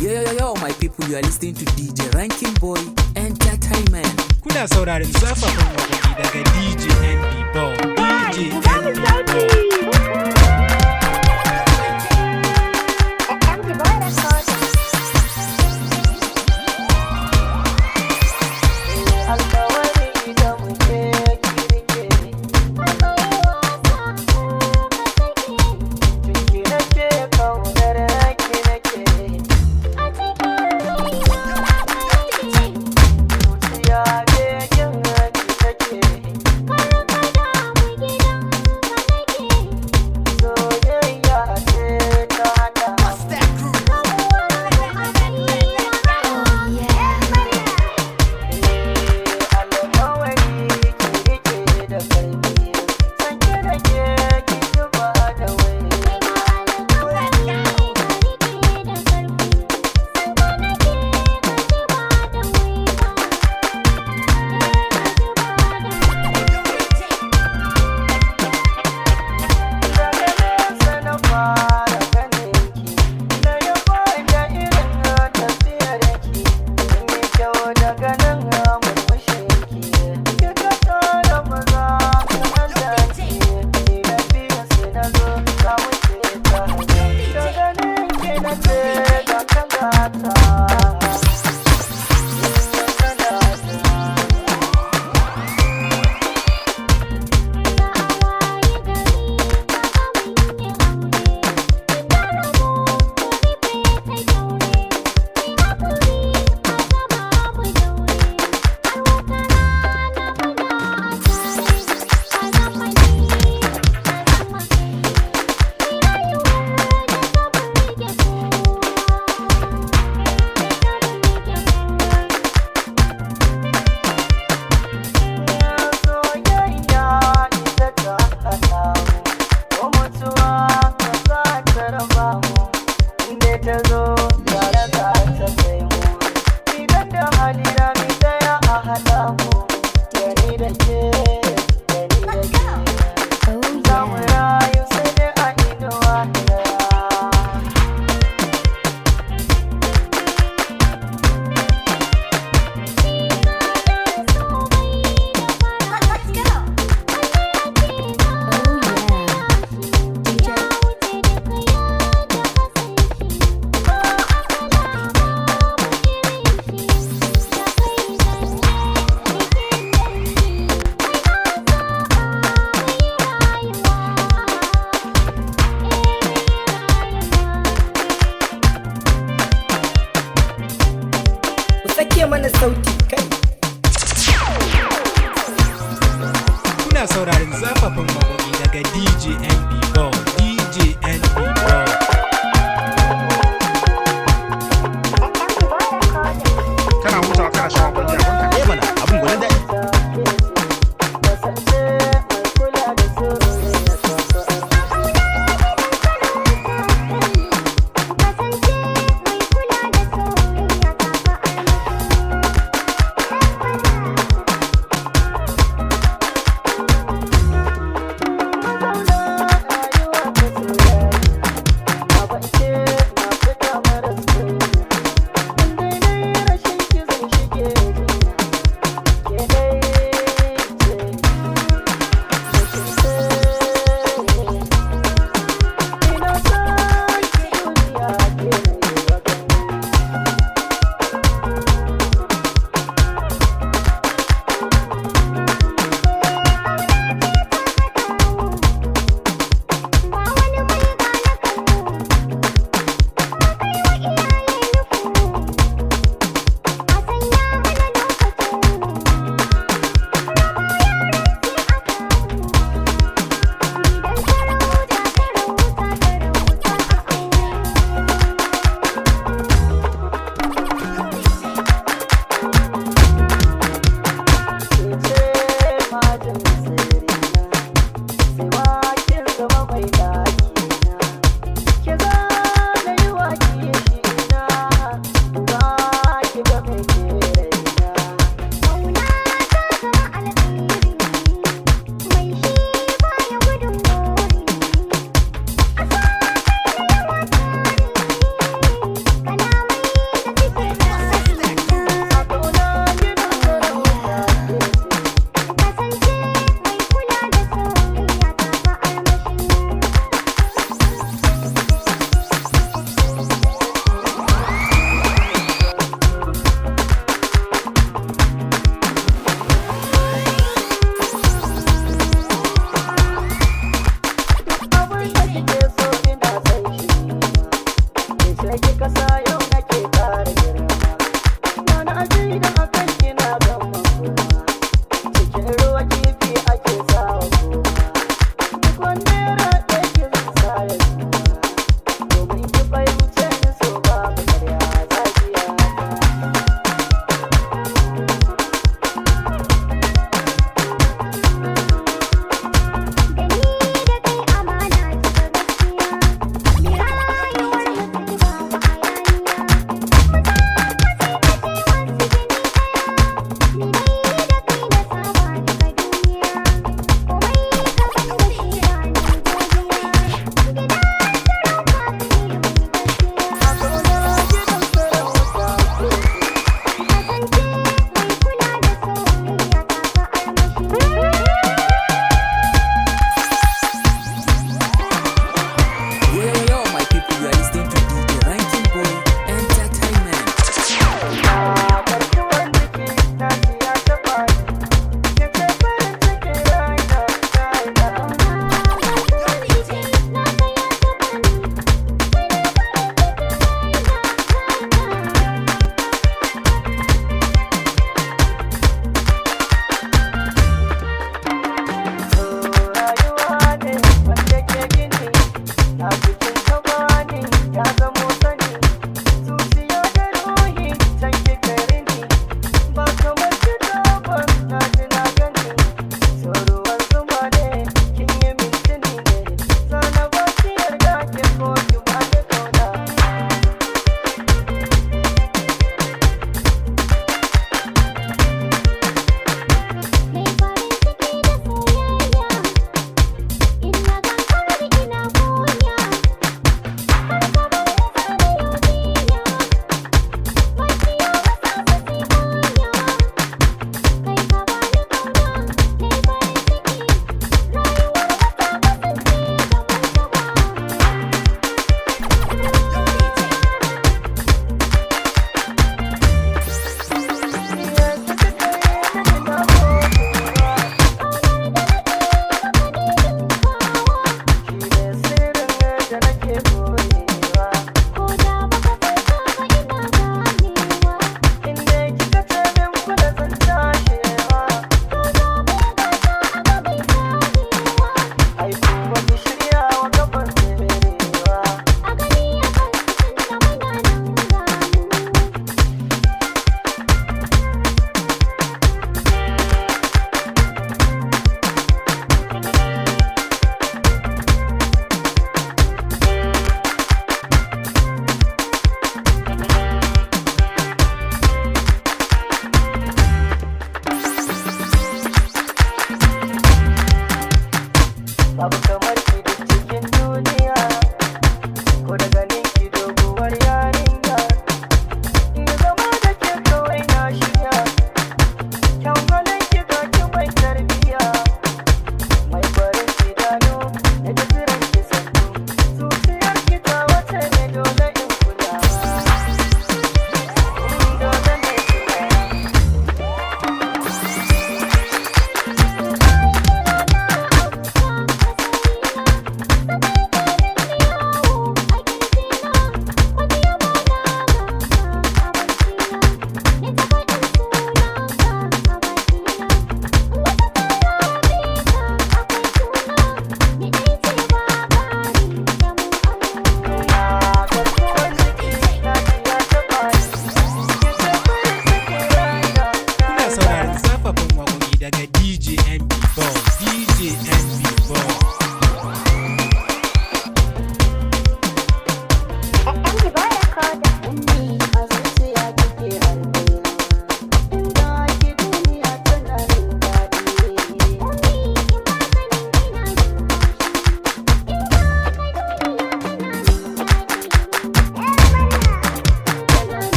Yo, yo, yo, my people, you are listening to DJ Ranking Boy Entertainment. Kuna sauraron zafafan waƙoƙi daga DJ NB Boy. DJ NB Boy. Alkawari da muke kirke, ciki nake, kaunar ki nake, zuciya begen ki take, soyayya ce ta haɗa mu. Alkawari ki rike da karfi, san ki nake, ki zuba da wai. Daga nesa na fara ganin ki, na yaba da irin tafiyar ki, kin yi kyau daga nan murmushin ki. Kika tara maza kamar ki, ni na biyu su na zo za mu ce ta. Daga nan ki na ce ga kalata. Kalata. Soyayya ita ta haɗa mu, ko mutuwa ba za ta raba mu, inda ta zo tare za ta kai mu. Idan da hali rami ɗaya a haɗa mu, da ni da ke, da ni da ke. Za mu rayu sai dai a inuwa ɗaya. Ku sake mana sauti kai. Kuna sauraron zafafan waƙoƙi daga DJ NB